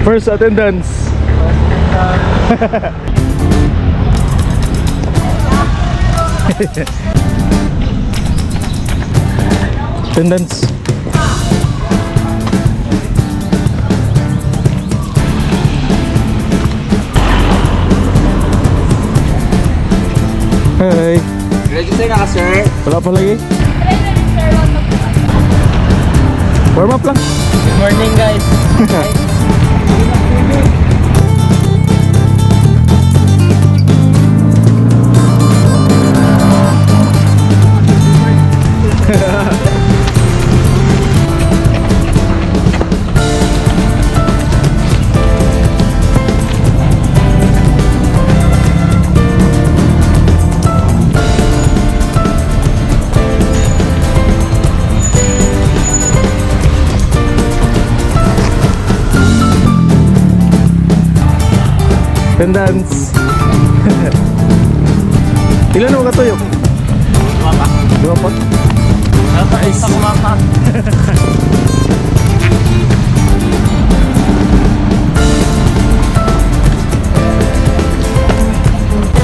First attendance. Attendance. Hey. Register na ka, sir. Wala pa lagi. Warm up lang. Good morning, guys. Attendance. Ilan na mga tuyok? Dua pa. Dua pa? Nice. Kumapa.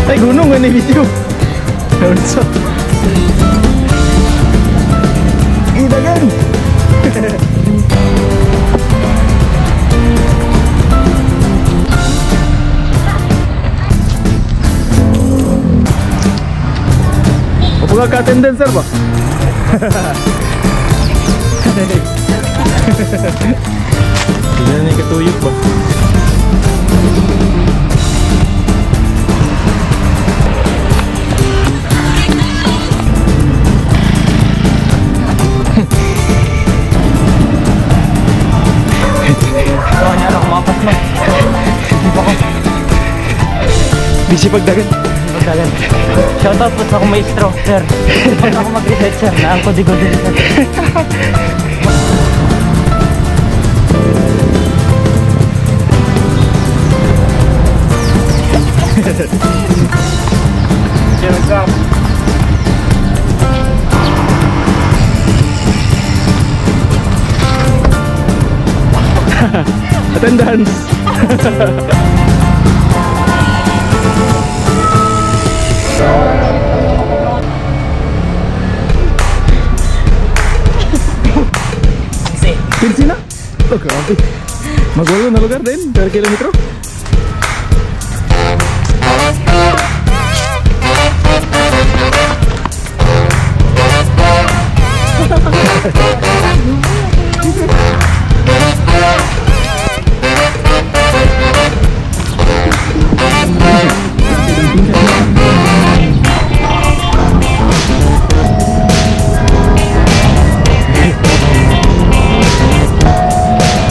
Ay, gunong nga ni video. Unsa? Idagan. Upo ka attendance, sir ba? Ilan na katuyok ba? Busy pagdagan. Pagdagan. Shoutout po sa akong maestro, sir. Pag ako mag-reset, sir, na ang kodigo din, sir. What's up? Attendance. Pinsi na? Oh, grabe. Magwalo na lugar din, per kilometro.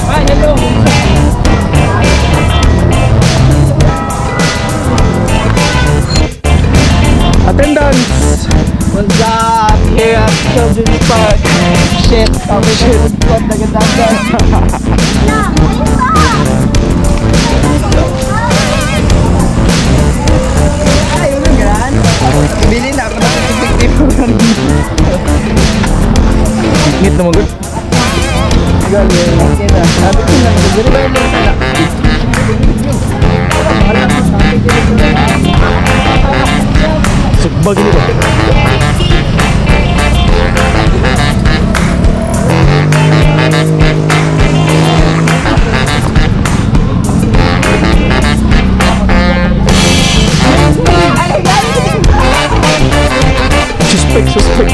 Hi, hello. Attendance! What's up? Here at Children's Park. Shit, oh shit. Dagan-dagan. Ay, ano gan? Bili na ako ng effective. Ngit naman good. Galing. Sabi ko lang, diri ba yung na? Sugbag nito. Suspect, suspect.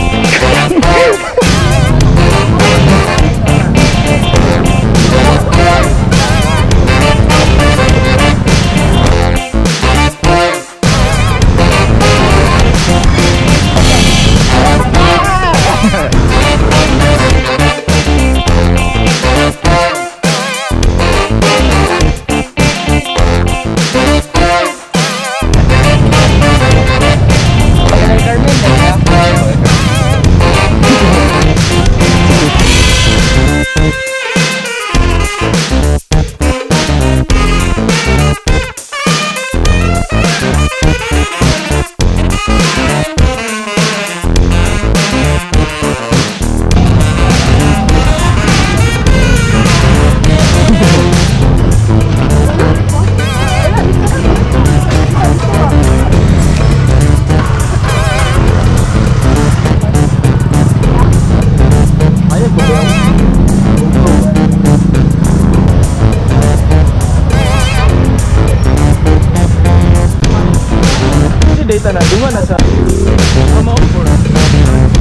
Kita na, duman na sa. I'm all for it.